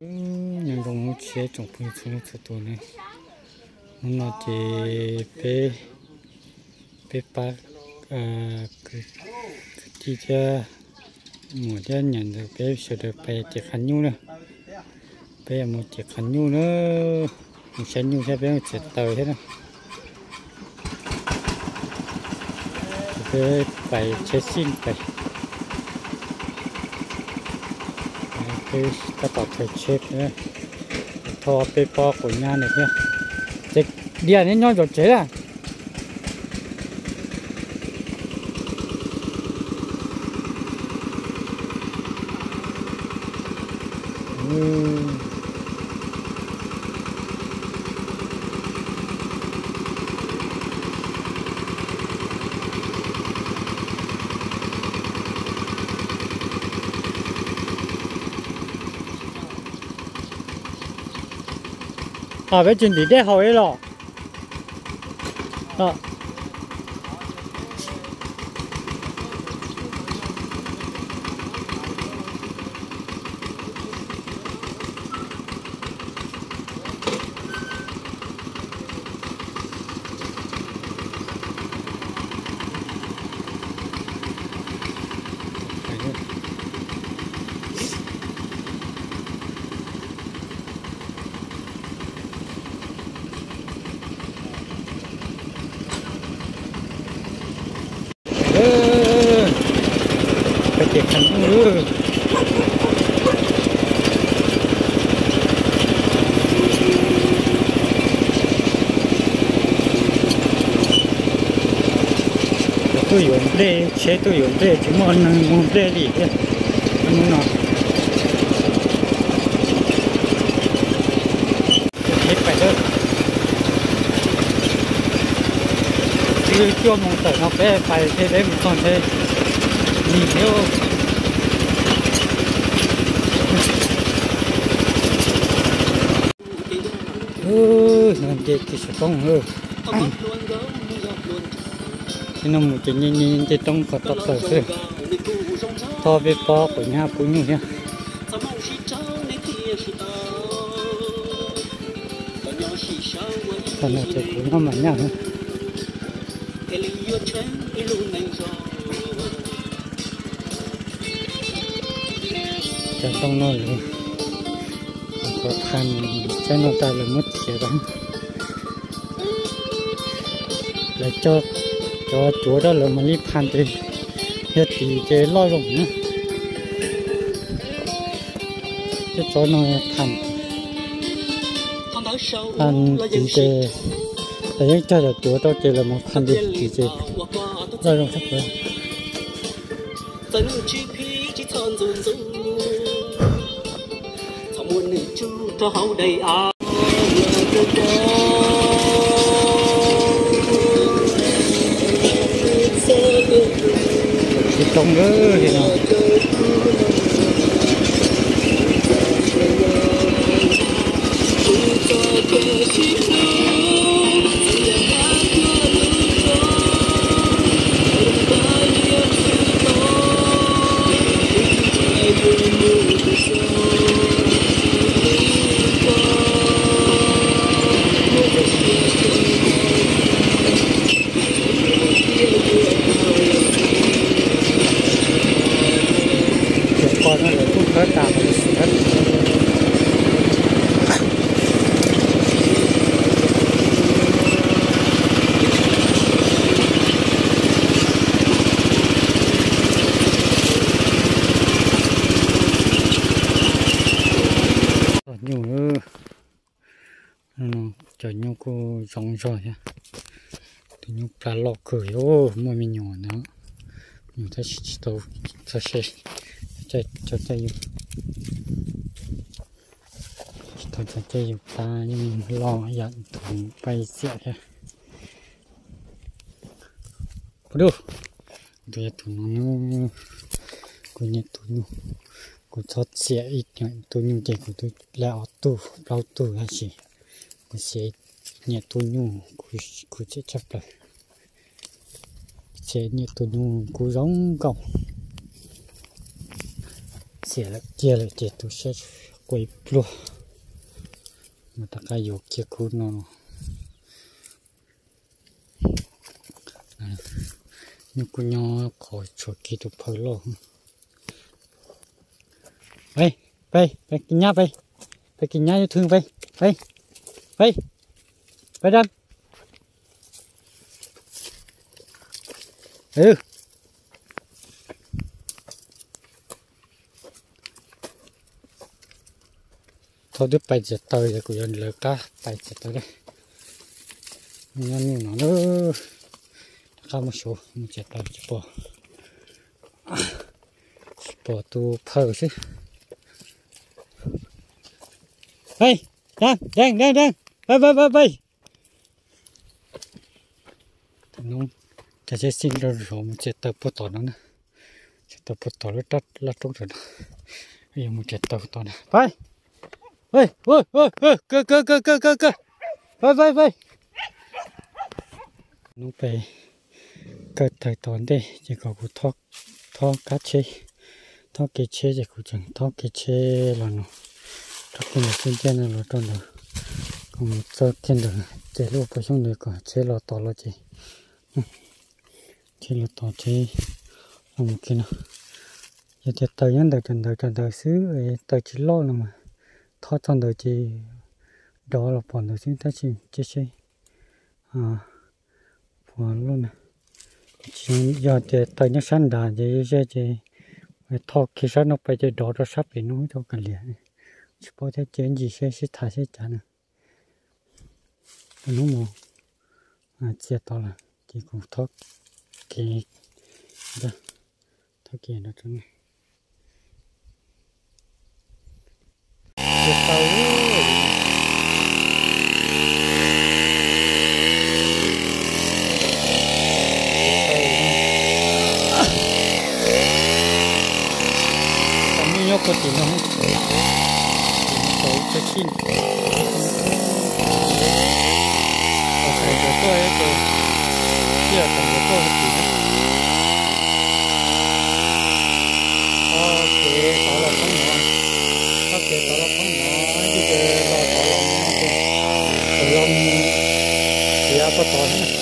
Nyob zoo hnub tshiab tsoom phooj ywg txhua leej txhua tus na. Hnub no ces peb, peb pab kwv tij thiab muam thiab niam ntawd peb sawv daws pais cem qhav nyuj na. Peb yuav mus cem qhav nyuj na, mus saib nyuj thiab peb mus txiav taws thiab na. Peb pais tsheb xij pais, peb tab tom khaws tsheb, thauj peb pob quav nyab ntawd thiab. Ces Dias neb nyob zov tsev na. Peb tsis ntim dej haus li los. Peb ces kheev ub. Tuaj yuav nplej, tsheb tuaj yuav nplej, tsis muaj neeg muag nplej li thiab hnub no. Peb pais lawm. Twb cuaj moos tawm no peb pais thiab, peb mus txog ntshe lig thiab. Nce kev xov tooj. Txij no mus ces nce nce nce roob qhov toj tawm xwb. Thauj peb pob quav nyab pub nyuj thiab. Thaum no ces kuv nyob mas nyaj. Cov ntoo no lawv qhov phaj tsaib no tas lawv muab txiav tas. Lawv cog cov cuav rau lawv mam li phaj ces yog tis ces loj zoo na. Tej tsov no phaj, phaj tis ces lawv yeej cog cov cuav rau ces lawv mam phaj tis ces loj zoo tshaj plaws. Tsis too li no. Cov qos no lawv kuj khawb tas, lawv kuj khawb tas. Nyuj, cov nyuj kuj zoo zog thiab. Tus nyuj plab loj kawg, muaj me nyuam ntawd, me nyuam tab sis tsis tau txog seb cov caij yus, tsis tau cov caij yus plab yeej loj yam tus paj xiam thiab. Tus yog tus no, kuv nyiam tus nyuj, kuv txhob txiav ib tus nyuj ces kuv twb laib ob tug plaub tug tab sis kuv txiav nyiam tus nyuj, kuv txiav tshaj plaws. Txiav nyiam tus nyuj kuv zoo nkauj. Txiav lawm kiag lawm ces tu siab tsis Ua ib pluag, mas rov qab yuav kiag khub no. Nyob kuj nyob qhov tshuav kiag tus phawj loj. Peb, peb, peb kis nyab peb, peb kis nyab yuav thwj peb, peb, peb, peb dab. Thaum twb pais txiav taws es kuv yuav lawv qab pais txiav taws. Nyob nws no, rov qab mus xyuas mus txiav taws tsis pom, tsis pom tus phawj xwb. Peb, deej, deej, deej, peb, peb, peb, peb. Tus no, cas tsheb xij rau zov mus txiav taws puag tom no na. Txiav taws puag tom lub roob tom no. Yuav mus txiav taws tom no. Peb, peb, peb, peb, peb. Hnub peb kaw taws tom ntej ces kom kuv thob kab tsheb, thob kev tsheb ces kuv tseem thob kev tsheb los no, rau kiag ntawm xub ntiag no los rau ntawd, kom mus txog kiag ntawm ces lub pos xyoob ntawd kom tsheb los tos los ces, tsheb los tos tsheb los mus kiag no. Yog tias taws nyob ntawm cov ntawd cov ntawd xwb, taws tsis loj no mas thob txog ntawd ces dov los pom ntawd xwb, tab sis cia seb puas loj na. Yog tias taws nyob sab nrad ces ze ces thauj kiag sab no pais ces dov rau sab pem no coj kav liam. Tsis paub thiab, cia ncig seb sib tham seb cas na. Hnub mus txiav tau lawm ces kuv thob kev, thob kev no tso. Nyob puag tim no, tau cov sij, tau sawv ntawd tuaj, tiaj tau ntawd tuaj puag tim no. Tau kev tod los poob no, tau kev tod los poob no, ib ce los tod los mus no ces, los mus tiav puag tod thiab na.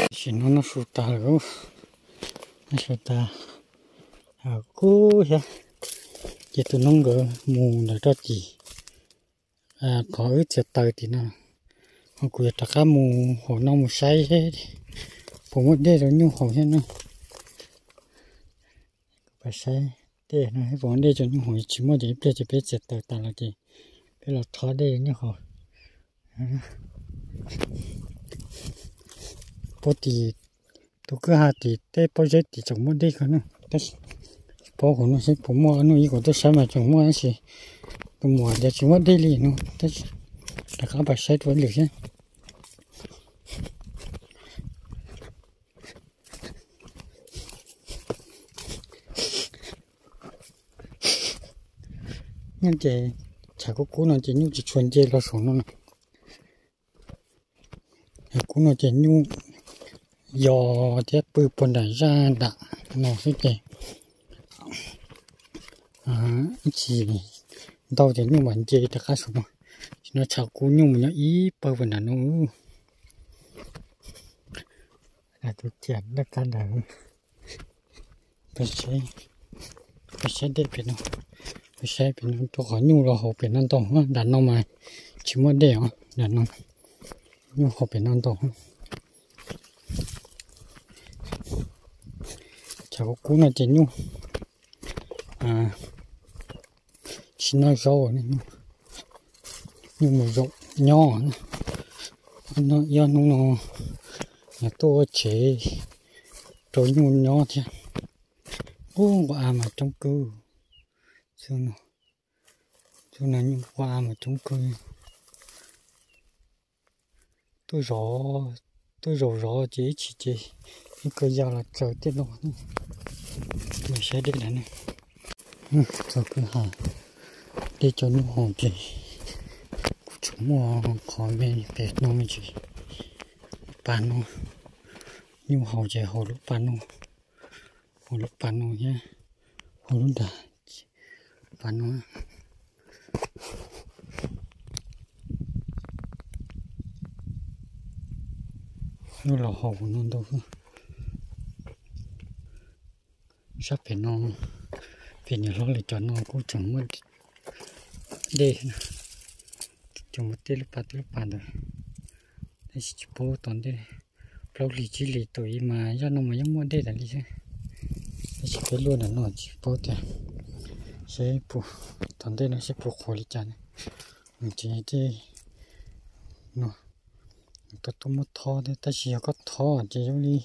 Tam sim no noj su tas lawm, noj su tas kub thiab, ces tus noob nkawd mus ntawm roj tim qhov wb txiav taws tim no, ho kuv yuav rov qab mus hauv no mus saib seb puas muaj dej rau nyuj haus thiab no. Pais saib dej no puas muaj dej rau nyuj haus, tsis muaj ces ib pliag ces peb txiav taws tas los ces peb los thob dej rau nyuj haus. Puag tim tus kwj ha tim tej pob zeb tim tseem muaj dej kawg na, tab sis tsis paub hauv no seb puas muaj, hnub ib kuv tuaj saib mas tseem muaj tab sis tus muam tias tsis muaj dej li no, tab sis rov qab pais saib dua ib lwm thiab. Nyob ces tshav kub kub no ces nyuj tsis tshua nce los saum no na. Kub no ces nyuj yos thiab pw puag nram zaj nram no xwb ces ib chim ntau ces nyuj mam nce rov qab saum no. Tam sim no tshav kub nyuj mus nyob ib pawg puag nram no. Tus ciam ntaj qab ntawd. Peb saib dej pem no, peb saib pem no rau qhov nyuj los haus pem no ntau, nram no mas tsis muaj dej os, nram no nyuj haus pem no ntau. Tshav kub kub no ces nyuj tsis noj zaub, nyuj mus zaum nyob. Ib ob hnub no tuaj ua tsev rau nyuj nyob thiab. Ub, nqua av mas coob kawg. Xyoo no nyuj nqua av mas coob kawg. Tuaj zov, tuaj zaum zov ces ib chim ces ib kawg ya los tsaws tej no. Saib dej ntawd ne. Txog kwj ha, dej cov nyuj haus ces kuj tseem muaj qhov me pem no me ntsis, lub pas no, nyuj haus ces haus lub pas no, haus lub pas no thiab, haus lub nram pas no. Nyuj los haus no ntau. Sab pem no, pem niam hlob lawv cov no kuj tseem muaj dej, tseem muaj tej lub pas tej lub pas ntawd, tab sis tsis paub tom ntej. Plaub hlis tsib hlis tus ib mas zaj no mas yeej muaj dej tas li xwb, tab sis peb luaj ntawm no tsis paub tias seb puas, tom ntej no seb puas qhuav li cas ne. Ces tej no tau tuaj muab thob thiab, tab sis yog koj thob ces zoo li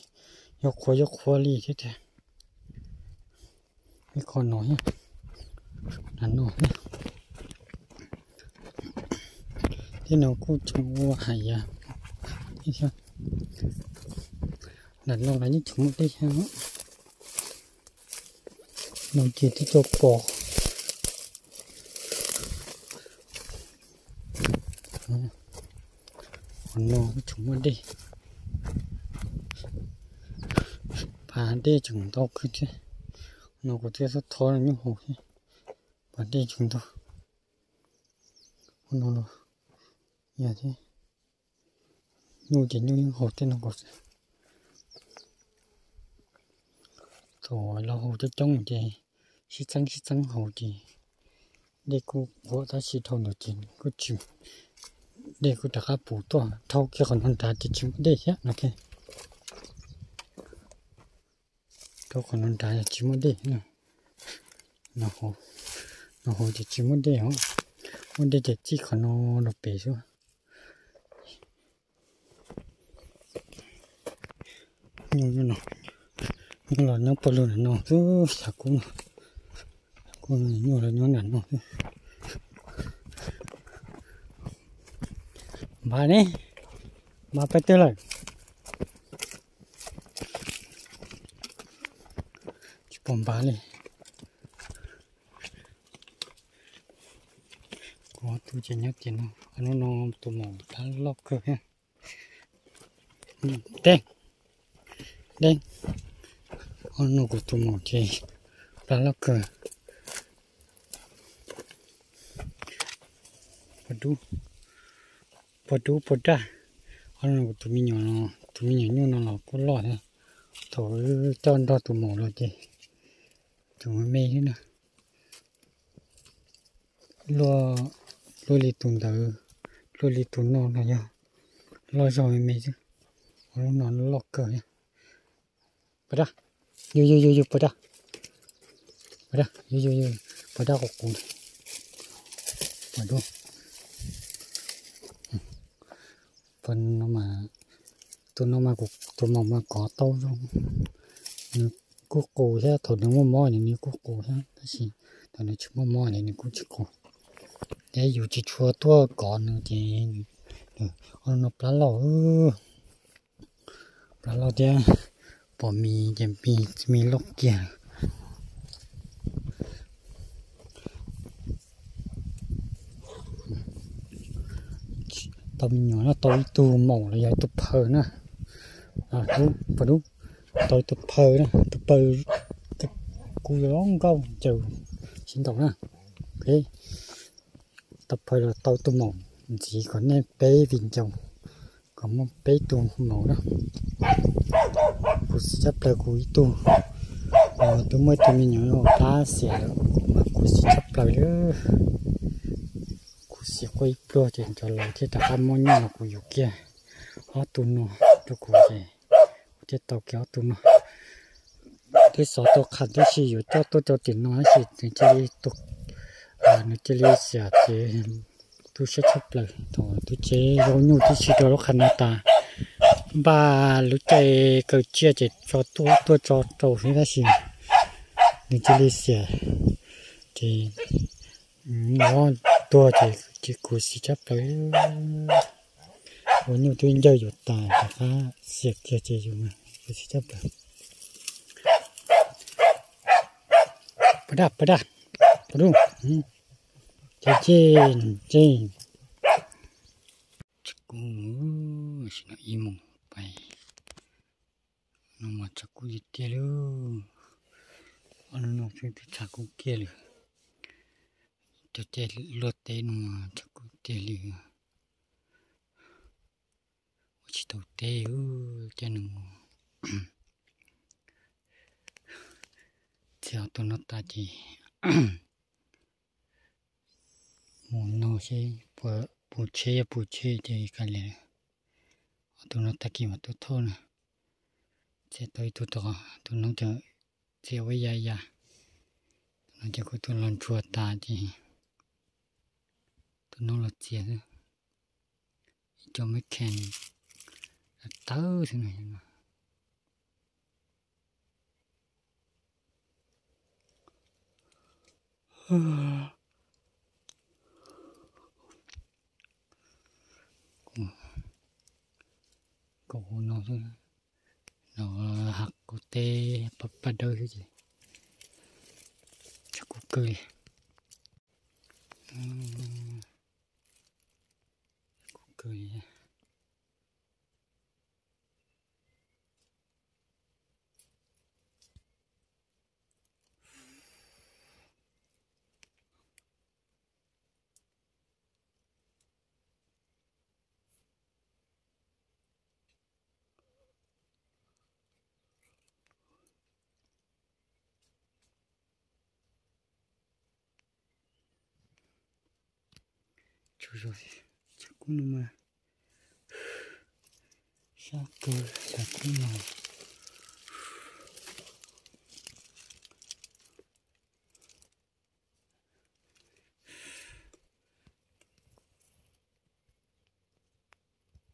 yog qhuav yog qhuav li thiab tiag. Ib qho no, nram no, tej no kuj tseem ua hais yam, nram no los yeej tseem muaj dej thiab. No ces twb tau pom, qhov no tseem muaj dej, pas dej tseem ntau kawg thiab. No kuv thiaj xub thob nyuj haus thiab, pas dej tseem ntau. Ua no los yog thiab, nyuj ces nyuj yeej haus tej no nkaus xwb. Thaum los haus coob coob ces sib txeeb sib txeeb haus ces dej kuj quam tab sis dhau ntawd ces kuj tsis, dej kuj rov qab puv tuaj. Dhau kiag qhov no nrad ces tsis muaj dej thiab no. Dhau qhov no nrad tsis muaj dej. No hauv ces tsis muaj dej os, muaj dej ces txij qhov no rau pem xwb. Nyuj los nyob pawg lug nram no xwb, xyav kub no, xyav kub nyuj los nyob nram no xwb. Npam ne, npam peb twg lawm? Tsis pom npam li. Kuv ob tug ces nyob tim no, hnub no tus maum plab loj kawg thiab. Dej, dej, hnub no kuv tus maum ces plab loj kawg. Pog dub, pog dub pog daj, hnub no kuv tus me nyuam, tus me nyuam nyuj no los kuj loj thiab. Thaum wb coj nrog tus maum los ces tseem me me xwb na. Luaj li tus ntawd, luaj li tus no los yog loj zog me me xwb. Ua lub no loj kawg thiab. Pog daj, yug yug yug yug pog daj, pog daj, yug yug yug pog daj quv quv, pog dub. Tus no mas, tus no mas kuv tus maum mas kov tau zoo. Nws kuj qus thiab, thaum nws muaj mob nws kuj qus thiab, tab sis thaum nws tsis muaj mob nws kuj tsis qus. Ces yus tsis tshua tuaj kov nws ces, o, no plab loj, plab loj thiab, pom mis ces mis, mis loj kiag. Tau me nyuam no tau ib tug maum los yog ib tug phaw na. Pog dub, tau ib tug phaw na, tus phaw kuv yuav nkauj ncaws sib ntaus na. Tau phaw los tau tus maum ntxiv kom nej peb viv ncaus, kom muaj peb tug maum na. Kuv xis tshaj plaws kuv ib tug, twb muaj ib tug me nyuam no plab xiam lawm, kuv mas kuv xis tshaj plaws li. Kuv xis quaj ib pliag ces cov laus thiaj rov qab muab nyuj los kuv yuav kiag ob tug no rau kuv ces kuv thiaj tau kiag ob tug no. Twb xov tau qhas tib si yuav coj tuaj rau tim no tab sis nws cia li, nws cia li xiam ces tu siab tshaj plaws. Thaum twb tsev zoo nyuj tib si rau lub qhas no tas, npaj lub caij kaw tsiaj ces tso tuaj, tuaj tso rau xwb tab sis nws cia li xiam ces nyuj tuag ces kuv xis tshaj plaws. Ua nyuj twb ncawg yus tas rov qab xiam kiag ces yus, kuv xis tshaj plaws. Pov daj, pov daj. Tus lub, ces ces ces, tshav kub, sim no ib moos pais, no mas tshav kub tiag tiag li. Ob hnub no xwb twb tshav kub kiag li. Cov caij luaj teb no mas tshav kub tiag li. Ua tsis tau teb, caij no mus. Txiav tus no tas ces mus nug seb puas pub tsheb, yog pub tsheb ces kav liam. Ob tug no tag kis mas tuaj thauj na. Txiav tau ib tug tod, tus no ces txiav ua ya ya. Tus no ces kuv tus los ntsuag tas ces tus no los txiav xwb. Ib co me khees tawv xwb no. Kaum hauv no xwb, no hav kaus teb paj dawb xwb ces tshav kub kawg li. Kub kawg li. Tsaus zog, tshav kub no mas sab kawg, tshav kub no.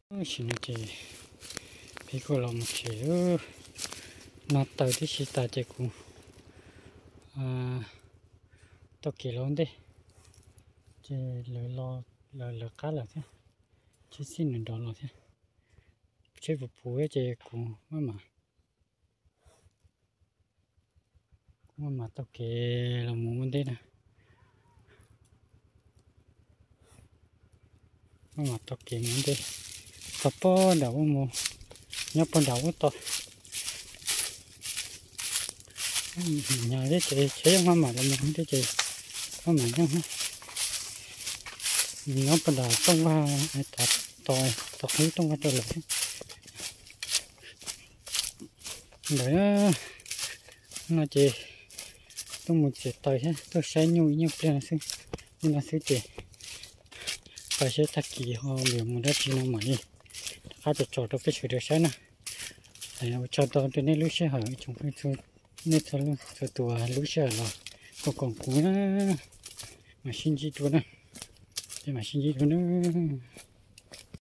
Tam sim no ces peb kuj los mus tsev lawm. No taws tib si tas ces kuv taug kev los ua ntej, ces lawv qab lawm thiab, tsheb xij nws nrov los thiab. Tsheb puv puv ces kuv maj mam, kuv maj mam taug kev los mus ua ntej na. Maj mam taug kev mus ua ntej txog pog nram ub mus, nyob pog nram ub tod. Nyob thiab ces tsheb yeej maj mam los mus thiab ces maj mam nyob. Nyob pog nram rooj vag, tod, tod qhib rooj vag rau lawm thiab. Ntawd no ces tuaj mus txiav taws thiab tuaj saib nyuj ib nyuag pliag no xwb, ib no xwb ces pais saib tag kis ho yuav mus dab tsi no mam li rov qab tso tso rau peb sawv daws saib na. Ua tsaug ntau rau nej lub sij hawm, tsoom phooj ywg nej txhua leej txhua tus lub sij hawm los koom koom kuv na. Mam sib ntsib dua na, mam sib ntsib dua na.